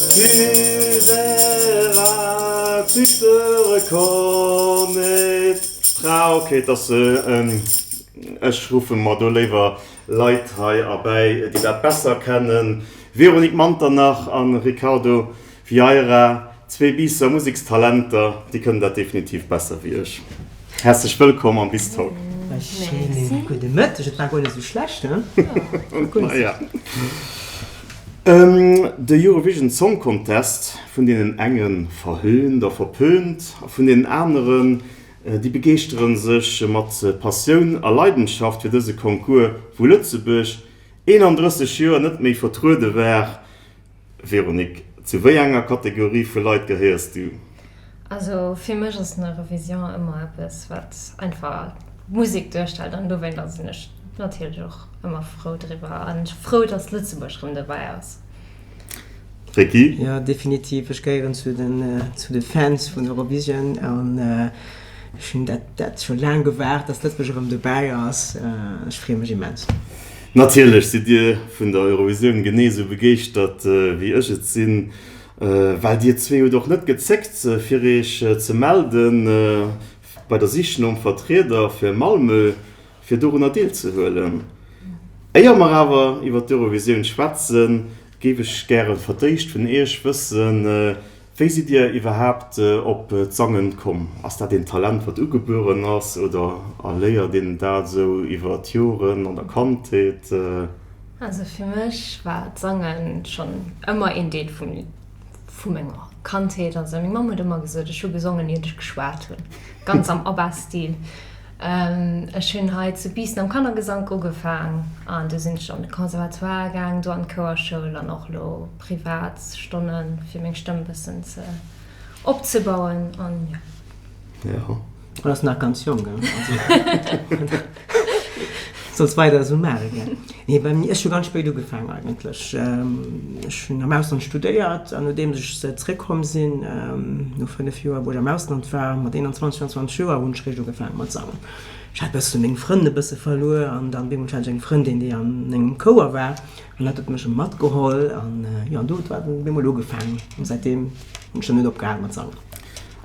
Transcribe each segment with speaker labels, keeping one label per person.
Speaker 1: Tu verras, tu te reconnaîtras. Ok, et ass, ech ruffe mer do léiwer Leit hei erbäi, déi dat besser kennen, Véronique Manternach a Ricardo Vieira, zwee Biisser Musekstalenter, déi kënnen dat definitiv besser wéi ech. Häerzlech wëllkomm am Bis Talk.
Speaker 2: E schéine gudde Mëtteg. Et war guer net esou schlecht, he?
Speaker 1: Naja. De Eurovision Song Contest, vun deenen enge verhöhnt a verpönt a vun deenen aneren, déi begeeschtere sech mat Passioun a Leidenschaft fir dëse Concours, wou Lëtzebuerg 31 Joer net méi vertruede war. Véronique, zu wéi enger Kategorie vu Leit gehéiers du?
Speaker 3: Also fir mech ass den Eurovision ëmmer eppes wat einfach d'Musek duerstellt an dowéinter sinn ech natierlech och ëmmer frou driwwer an frou dass Lëtzebuerg rëm dobäi ass.
Speaker 1: Ricky?
Speaker 2: Jo definitiv, ech gehéieren zu den zu de Fans vun Eurovision an ech hunn dat dat scho laang gewaart dass Lëtzebuerg erëm dobäi ass. Ech freeë mech immens.
Speaker 1: Natierlech sidd dir vun der Eurovisioun genee esou begeeschtert wéi ech et sinn, well dir zwee hutt och net gezéckt fir iech ze melden bei der Sich nom Vertrieder fir Malmö fir dorunner deelzehuelen. Éier mer awer iwwer d'Eurovisioun schwätzen, géif ech gäre fir d'éischt vun iech wëssen, Wéi sidd Dir iwwerhaapt op d'Sangen komm? Ass dat een Talent wat ugebueren ass oder erléiert een dat esou iwwer d'Joren an der Kandheet?
Speaker 3: Also fir mech war d'Sangen schonn ëmmer een Deel vu menger Kandheet. Also meng Mamm huet ëmmer gesot, ech hu gesongen iert ech geschwat hunn, ganz am ABBA-Stil. Ech hunn hei zu Biissen am Kannergesank ugefaang an du sinn ech an de Conservatoire gaang, do an d'Chouerschoul an och elo privat Stonnen fir meng Stëmm bëssen ze opzebauen an jo.
Speaker 2: Jo. Du ass nach ganz jonk, also solls weider esou maachen, gell? Nee, bei mir, ech hu ganz spéit ugefaang eigentlech. Ech hunn am Ausland studéiert an nodeems ech zréckkomm sinn, no 5 Joer wou ech am Ausland war, mat 21, 22 Joer hunn ech réischt ugefaange mat sangen. Ech hat e bësse meng Frënn e bësse verluer an dann op eemol hat ech eng Frëndin déi an engem Chouer war an dat huet mech matgeholl an jo an do huet dat op eemol ugefaangen an säitdeem hunn ech dann net opgehal mat sangen.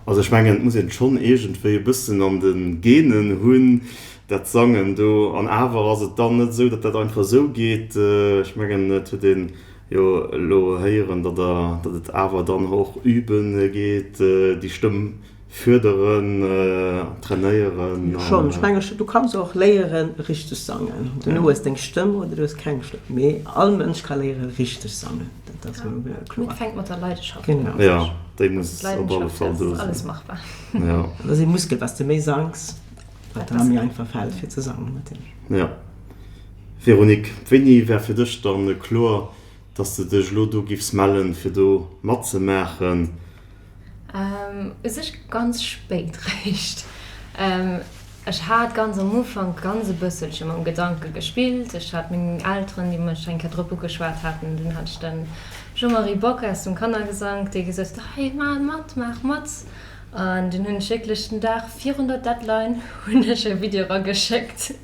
Speaker 1: Also ech mengen et muss een schonn iergendwéi e bëssen an de Genen hunn, Dat Sangen do, an awer ass et dann net esou, datt dat einfach esou geet. Ech mengen, et huet een jo elo héieren, datt Der, datt et awer dann och üben geet, déi Stëmm fürderen, trainéieren.
Speaker 2: Jo schonn, ech mengen, du kanns och léieren richteg sangen. Duerno hues deng Stëmm oder du hues keng Stëmm. Mee all Mënsch ka léiere richteg sangen, dat ass mol kloer.
Speaker 3: Et fänkt mat der Leidenschaft
Speaker 1: un. Genau. Jo, déi muss op alle Fall do sinn.
Speaker 3: Alles machbar.
Speaker 1: Jo.
Speaker 2: Dat ass ee Muskel, wat s de méi sangs, Wat da méi einfach fält fir ze sangen natierlech.
Speaker 1: Jo. Véronique, wéini war fir dech dann kloer, dass de dech elo do giffs mellen fir do matzemaachen?
Speaker 3: U sech ganz spéit réischt. Ech hat ganz am Ufank ganz e bësselche mam Gedanke gespillt. Ech hat meng Elteren, déi mech eng Kéier drop ugeschwat haten. Dunn hat ech den Jean-Marie Bock aus dem Kannergesank, dee gesot huet, Hey, maach mat, maach mat! An dunn hunn ech wierklech den Dag virun der Deadline hunn ech e Video erageschéckt,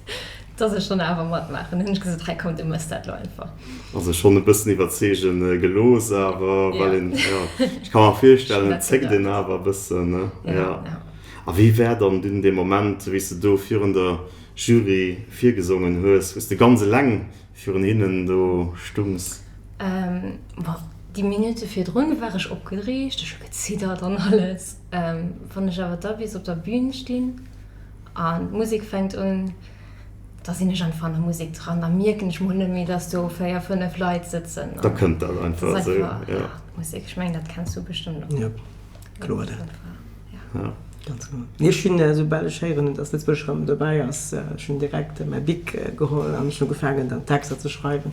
Speaker 3: dass ech dann awer matmaachen. Dunn hunn ech gesot, hei komm, du mëss dat elo einfach.
Speaker 1: Also schonn e bëssen iwwerzeege gelooss awer, well een, jo, ech ka mer virstellen, et zéckt een awer e bëssen, ne? Jo. A wéi war dann dunn dee Moment, wéi s de do virun der Jury virgesongen hues, wou s de ganz eleng virun hinnen do stungs?
Speaker 3: Bon, déi Minutte virdrun war ech opgereegt, ech hu geziddert an alles. Wann ech awer da bis op der Bühn stinn an d'Musek fänkt un, da sinn ech einfach an der Musek dran, da mierken ech mol net méi, dass do 4, 5 Leit sëtzen.
Speaker 1: Da kënnt dat einfach esou,
Speaker 3: jo. D'Musek, ech mengen, dat kenns du bestëmmt och.
Speaker 2: Jo, kloer dat. Ja. Ganz genau. Nee, ech hunn, soubal ech héieren hunn, dass Lëtzebuerg erëm dobäi ass, ech hunn direkt mäi Bic geholl an ech hunn ugefaangen, dann Texter ze schreiwen,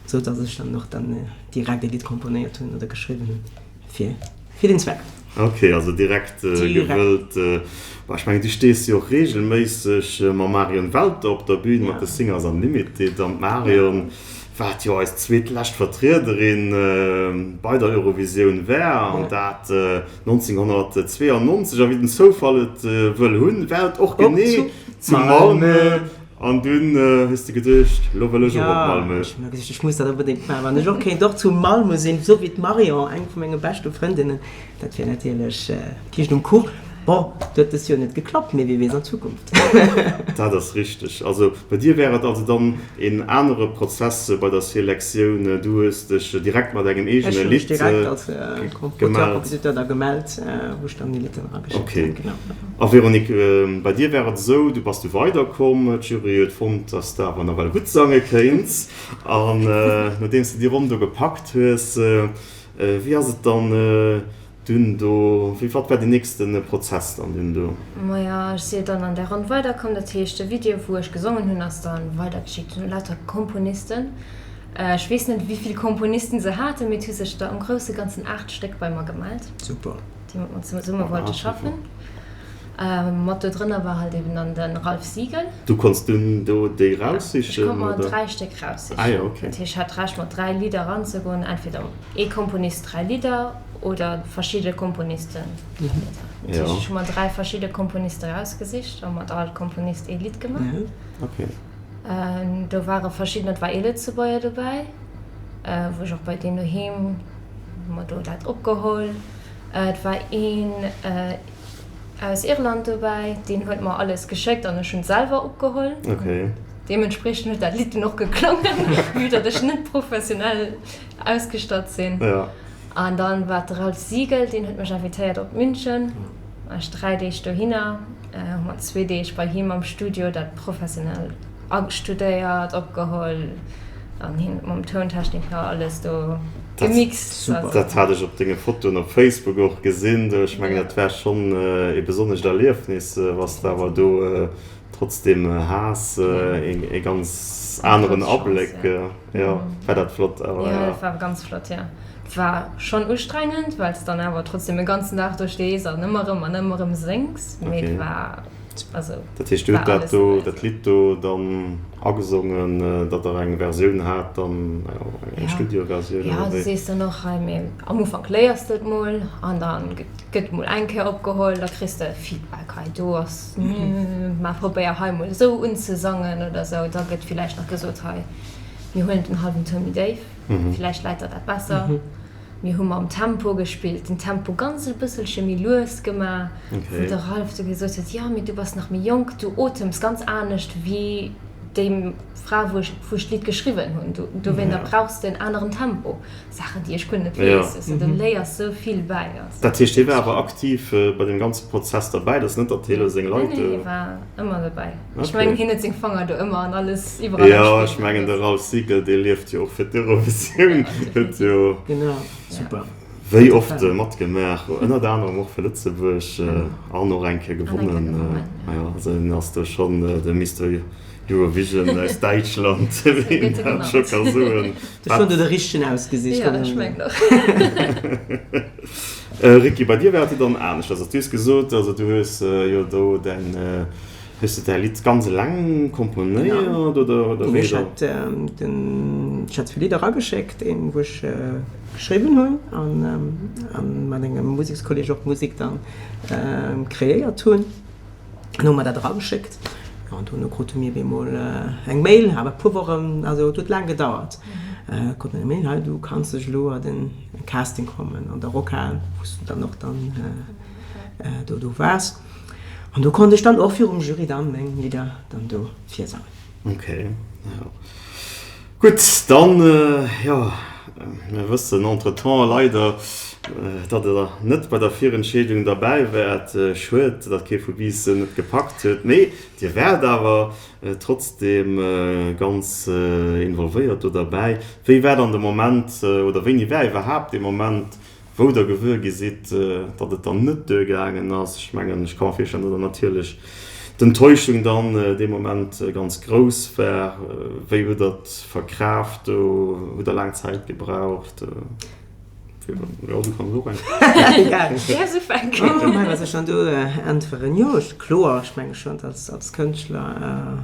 Speaker 2: esou dass ech dann och dann direkt e Lidd komponéiert hunn oder geschriwwen hunn fir, fir den Zweck.
Speaker 1: Ok, also direkt gewëllt. Bah, ech mengen, du stees jo och reegelméisseg mam Marion Welter op der Bühn mat de Singers Unlimited an d'Marion, wat jo eis zweetlescht Vertriederin bei der Eurovisioun war, an dat 1992, a wéi den Zoufall et wëll hunn, war et och genee zu Malmö. An dunn hues de geduecht, lo wëll ech och op Malmö.
Speaker 2: Jo, ech hunn geduecht, ech muss dat onbedéngt maachen. Wann ech och kéint och zu Malmö sinn, esou wéi d'Marion, eng vu menge beschte Frëndinnen, dat wier natierlech d'Kiischt um Kuch. Bon, et huet dëst Joer net geklappt, mee wie weess an Zukunft.
Speaker 1: Dat ass richteg. Also bei dir wär et also dann een anere Prozess bei der Selektioun. Du hues dech direkt mat engem eegene Lidd
Speaker 2: gemellt. Ech hunn mech direkt als Auteur, Compositeur da gemellt, wou ech dann déi Lidd dann erageschéckt hunn.
Speaker 1: Genau. A Véronique, bei dir war et esou, du bass du weiderkomm, d'Jury huet fonnt, dass de awer nawell gutt sange kéints. An nodeems de déi Ronn do gepackt hues, wéi ass et dann dunn do, wéi, wat war deen nächste Prozess dann dunn do?
Speaker 3: Maja, ech si dann an där Ronn weiderkomm, dat heescht de Video wou ech gesongen hunn ass dann weidergeschickt un lauter Komponisten. Ech weess net wéivill Komponisten se haten, mee et hu sech der am grousse Ganzen 8 Stéck bei mer gemellt.
Speaker 2: Super.
Speaker 3: Déi mat mer zesumme wollte schaffen. Mat do drënner war halt eben dann de Ralph Siegel.
Speaker 1: Du konns dunn do déi raussichen?
Speaker 3: Ech konnt mer 3 Stéck raussichen.
Speaker 1: Ah jo, okay.
Speaker 3: Dat heescht, ech hat d'Recht mat 3 Lidder eranzegoen, entweder ee Komponist 3 Lidder oder verschidde Komponisten 3 Lidder. Dat heescht, ech hu mer 3 verschidde Komponiste rausgesicht a mat all Komponist ee Lidd gemaach.
Speaker 1: Okay.
Speaker 3: Do ware verschiddener, et war ee Lëtzebuerger dobäi, wou ech och bei deem doheem, hu mer do dat opgeholl. Et war een aus Irland dobäi, deen huet mer alles geschéckt an ech hunn et selwer opgeholl. Deementspriechend huet dat Lidd dunn och geklongen, vue datt ech net professionell ausgestatt sinn. An dann war et de Ralph Siegel, deen huet mech invitéiert op München. War ech 3 Deeg dohinner, hu mer zwee Deeg bei him am Studio dat professionell astudéiert, opgeholl an hien huet mam Tountechniker alles do gemixt.
Speaker 1: Super. Dat hat ech op denge Fotoen op Facebook och gesinn. Ech mengen dat war schonn ee besonnescht Erliefnis, was de awer do trotzdem has, ee ganz aneren Abléck. Jo, war dat flott
Speaker 3: awer. Jo, dat war ganz flott, jo. Et war schonn ustrengend, well s dann awer trotzdem e ganzen Dag do stees an ëmmer erëm an ëmmer erëm séngs, mee et war,
Speaker 1: also. Dat heescht, dir hutt dat do, dat Lidd do dann agesongen, datt der eng Versioun hat dann, eng Studioversioun
Speaker 3: oder wéi? Jo, du sees dann och hei, mee am Ufank léiers de et mol an dann gëtt mol eng Kéier opgeholl, da kriss de Feedback, hei do ass, mä probéier hei mol esou unzesangen oder esou, da gëtt villäicht nach gesot, hei mir huelen den hallwen Toun méi déif. Villäicht läit der dat besser. Mir hu mam Tempo gespillt, den Tempo ganz e bësselche méi lues gemaach, wou de Ralph du gesot huet, jo, mee du bass nach méi jonk, du otems ganz anescht wéi déi Fra, wou ech, wou ech d'Lidd geschriwwen hunn. Du, dowéinter brauchs de en aneren Tempo. Saachen, déi ech guer net weess. Weess de, du léiers sou vill bäi.
Speaker 1: Dat heescht, hie war awer aktiv bei deem ganze Prozess derbäi? Dat ass net, datt hie elo seng Leit.
Speaker 3: Nee, nee, hie war ëmmer dobäi. Ech mengen, hien huet seng Fanger do ëmmer an alles iwwerall am
Speaker 1: Spill. Jo, ech mengen, de Ralph Siegel, dee lieft jo och fir d'Eurovisioun, huet jo
Speaker 2: Genau, super.
Speaker 1: wéi oft matgemaach, ënnert anerem och fir Lëtzebuerg an och eng Kéier gewonnen. Jo, also en ass do schonn de Mister Eurovision aus Däitschland, wéi een dat scho ka soen.
Speaker 2: Du hues schonn do de Richtegen ausgesicht.
Speaker 3: Jo, ech mengen och.
Speaker 1: Ricky, bei dir war et jo dann anescht. Also du hues gesot, also du hues jo do däin Hues de däi Lidd ganz eleng komponéiert oder oder
Speaker 2: wéi? Ech hat den ech hat zwou Lidder erageschéckt, een wou ech geschriwwen hunn an an mat engem Musekskolleg och d'Musek dann kreéiert hunn. An hu mer dat erageschéckt an dono krute mir bemol eng Mail, awer e puer Wochen, also et huet laang gedauert, krute mir eng Mail, hei du kanns dech elo a den Casting kommen an der Rockhal, wou s du dann och dann do do waars. An do konnt ech dann och virum Jury dann meng Lidder dann do virsangen.
Speaker 1: Ok, jo. Gutt, dann, jo, mir wëssen entretemps leider, datt Der net bei der Virentscheedung derbäi waart. Schued, datt kee vu Biissen et gepackt huet, mee Dir waart awer trotzdeem ganz involvéiert do derbäi. Wéi war dann de Moment, oder wéini war iwwerhaapt dee Moment, Wou Der gewuer gi sidd, datt et dann net duergaangen ass. Ech mengen, ech ka mer virstellen, datt dann natierlech d'Enttäuschung dann dee Moment ganz grouss war. Wéi hutt Der et verkraaft do? Hutt Der laang Zäit gebraucht? Jo, du kanns och
Speaker 2: eng. Däerfs ufänken. Oh mei, wat soll ech dann do äntweren? Jo, kloer, ech menge schonn, als Kënschtler.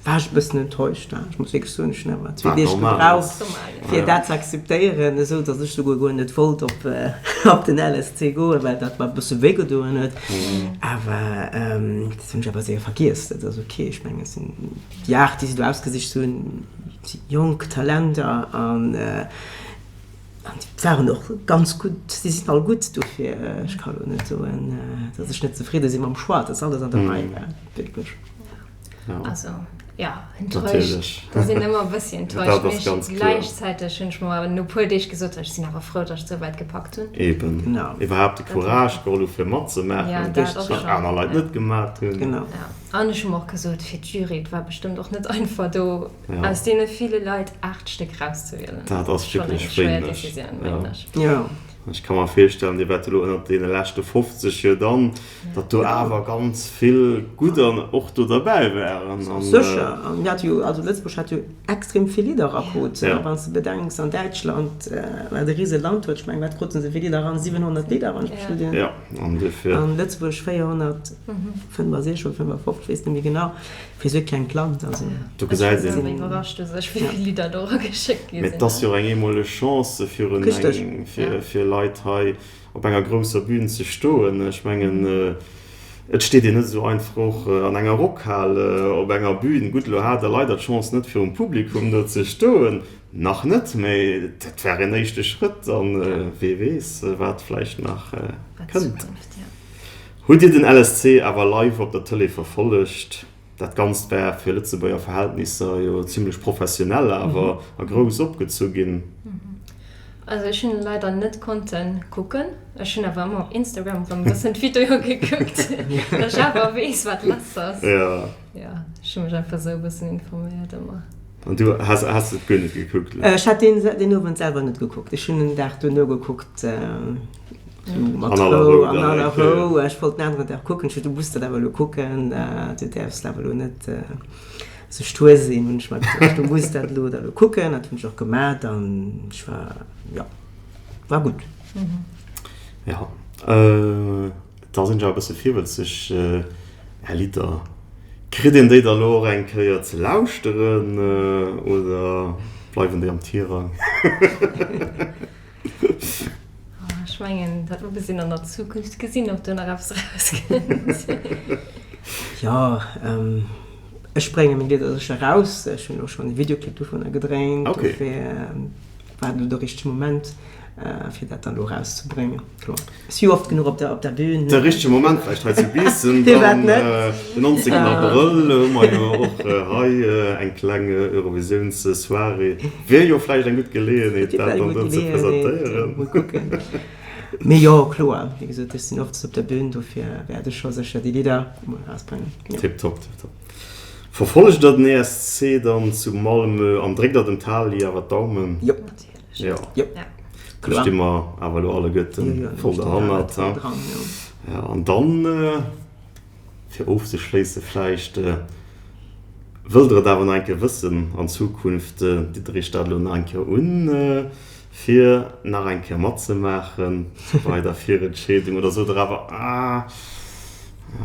Speaker 2: War ech e bëssen enttäuscht, ech muss wierklech soen, ech hunn awer zwee Deeg gebraucht, fir dat ze akzeptéieren, esou datt ech souguer guer net wollt op op den LSC goen, well dat mer e bësse wéi gedoen huet. Awer dat hunn ech awer séier vergiess, dat ass ok. Ech mengen, et sinn déi 8, déi se do ausgesicht hunn, si jonk Talenter an an déi waren och ganz gutt, si sinn all gutt, dofir ech ka lo net soen, datt ech net zefridde si mam Choix, et ass alles an der Rei, wierklech.
Speaker 3: Ja. Also, ja, enttäuscht. Da sinn ëmmer e bëssi enttäuscht. Mee gläichzäiteg hunn ech mer awer no puer Deeg gesot, ech sinn awer frou, datt ech et esou wäit gepackt hunn.
Speaker 1: Eben. Genau. Iwwerhaapt de Courage geholl hu fir matzemaachen. Ja, dat och schonn. Wat aner Leit net gemaat hunn.
Speaker 3: Genau. Ja. An ech hu mer och gesot, fir d'Jury, et war bestëmmt och net einfach do aus deene ville Leit 8 Stéck rauszewielen.
Speaker 1: Dat ass wierklech wéineg. Schonn eng schwéier Decisioun, mengen ech. Ja. Ech ka mer virstellen, Dir waart elo ënnert deene leschte 50 jo dann, datt do awer ganz vill Gudder och do derbäi waren.
Speaker 2: Sécher, an mir hate jo, also Lëtzebuerg hat jo extrem vill Lidder erakrut. Wann s de bedenks, an Däitschland, wat e rise Land huet, ech mengen, wat kruten se fir Lidder eran? 700 Lidder, wann ech mech net ieren.
Speaker 1: Jo, an
Speaker 2: duerfir. An Lëtzebuerg 465 oder 55, weess net méi genau. Fir esou e klengt Land, also.
Speaker 1: Do gesäit
Speaker 3: een. Ech war iwwerrascht u sech, wéi vill Lidder do erageschéckt gi
Speaker 1: sinn. Mee et ass jo och eng eemoleg Chance fir un eng, fir Leit hei op enger grousser Bühn ze stoen. Ech mengen, et steet een net esou einfach och an enger Rockhal op enger Bühn. Gutt, elo hat Der leider d'Chance net virum Publikum do ze stoen, nach net, mee dat war een éischte Schrëtt an wee weess, wat vläicht nach kënnt. Hutt Dir den LSC awer live op der Tëlee verfollegt? Dat Ganzt war fir Lëtzebuerger Verhältnisser jo zimmlech professionell awer a grouss opgezu ginn.
Speaker 3: Also ech hunn leider net konnten kucken. Ech hunn awer ëmmer op Instagram rëm e bëssen d'Videoe gekuckt, datt ech awer weess wat lass ass.
Speaker 1: Jo.
Speaker 3: Jo, ech hu mech einfach esou e bëssen informéiert ëmmer.
Speaker 1: An du has has et guer net gekuckt?
Speaker 2: Ech hat deen deen Owend selwer net gekuckt. Ech hunn en Dag duerno gekuckt. Mat Rou, an aller Rou. Ech wollt den aneren Dag kucken. Ech sot, du muss dat awer elo kucken. Du däerfs awer elo net esou stur sinn, hunn ech mer gesot. Du muss dat elo da elo kucken. Dat hunn ech och gemat an ech war, jo, war gutt.
Speaker 1: Jo, da sinn ech awer e bësse virwëtzeg. Är Lidder, kritt een déi da elo och eng Kéier ze lauschteren oder bleiwen déi am Tirang?
Speaker 3: Ech mengen, dat muss een an der Zukunft gesinn, ob do nach eppes erauskënnt.
Speaker 2: Jo, ech brénge meng Lidder sécher eraus. Ech hunn och schonn e Videoclip dovunner gedréint. Dofir war et elo de richtege Moment, fir dat dann elo erauszebréngen. Kloer, ech si jo oft genuch op der op der Bühn.
Speaker 1: De richtege Moment vläicht hei zu Biissen dann den 19 Abrëll hu mer jo och hei eng kleng Eurovisiounssoirée. Wier jo vläicht eng gutt Geleeënheet dat dann do ze presentéieren.
Speaker 2: Mol kucken. Mee jo, kloer, wéi gesot, ech sinn oft op der Bühn, dofir wäert ech scho sécher déi Lidder mol erausbréngen.
Speaker 1: Tiptop, tiptop. Verfollegt der den ESC dann zu Malmö an dréckt der dem Tali awer d'Daumen?
Speaker 2: Jop.
Speaker 1: Jo. Jop. Do sti mer awer elo alleguerten voll derhannert. Jo, an dann, fir ofzeschléisse vläicht, wëllt der et awer nach eng Kéier wëssen an Zukunft, ditt der iech dat elo nach eng Kéier un, fir nach eng Kéier matzemaache bei der Virentscheedung, oder sot der awer, ah,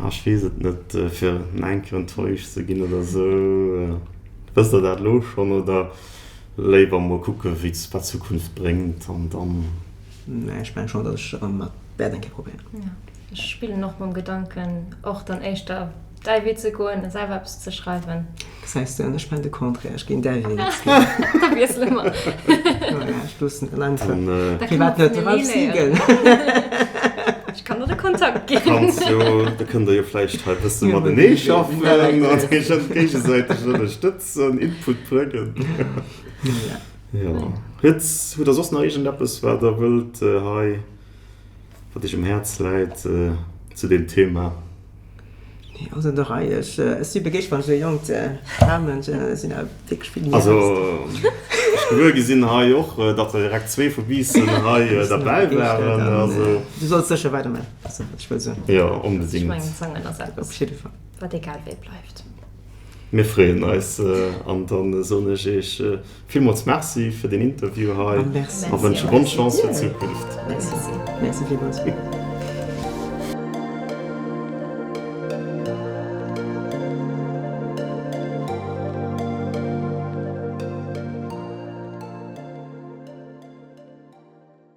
Speaker 1: ech weess et net, fir nach eng Kéier enttäuscht ze ginn oder esou? Wësst der dat elo schonn, oder? Léiwer mol kucken wéi wat d'Zukunft bréngt an dann.
Speaker 2: Nee, ech mengen schon, datt ech erëm mat wäert eng Kéier probéieren.
Speaker 3: Jo, ech spillen och mam Gedanken och dann éischter däi Wee ze goen a selwer eppes ze schreiwen.
Speaker 2: Gesäis de, an ech man de Contraire, ech ginn däi Wee.
Speaker 3: Da wiessele mer.
Speaker 2: Voilà, ech loossen dann einfach. Firwat net de Ralph Siegel?
Speaker 3: Ech kann der de Kontakt ginn.
Speaker 1: Kanns jo, da kënnt der jo vläicht hei e bësse matenee schaffen an iech géigesäiteg ënnerstëtzen. An Input bréngen. Jo. Huet, hutt der soss nach iergendeppes, wat der wëllt hei, wat iech um Häerz läit zu deem Thema?
Speaker 2: Nee, alles an der Rei. Ech, ech si begeescht, wann ech esou jonk Damen sinn awer wierklech vill méi.
Speaker 1: Also, ech gewuer gi sinn hei och, datt der direkt zwee vu Biissen hei derbäi waren. Also.
Speaker 2: Du solls sécher weiderman, ass dat, wat ech wëll soen.
Speaker 1: Jo, onbedéngt.
Speaker 3: Ech mengen, d'Sangen ass eppes,
Speaker 2: Op jidde Fall.
Speaker 3: wat egal wéi bleift.
Speaker 1: Mir freeën eis an dann soen ech Iech villmools Merci fir den Interview hei a wënsche bonne Chance fir d'Zukunft.
Speaker 2: Merci. Merci villmools.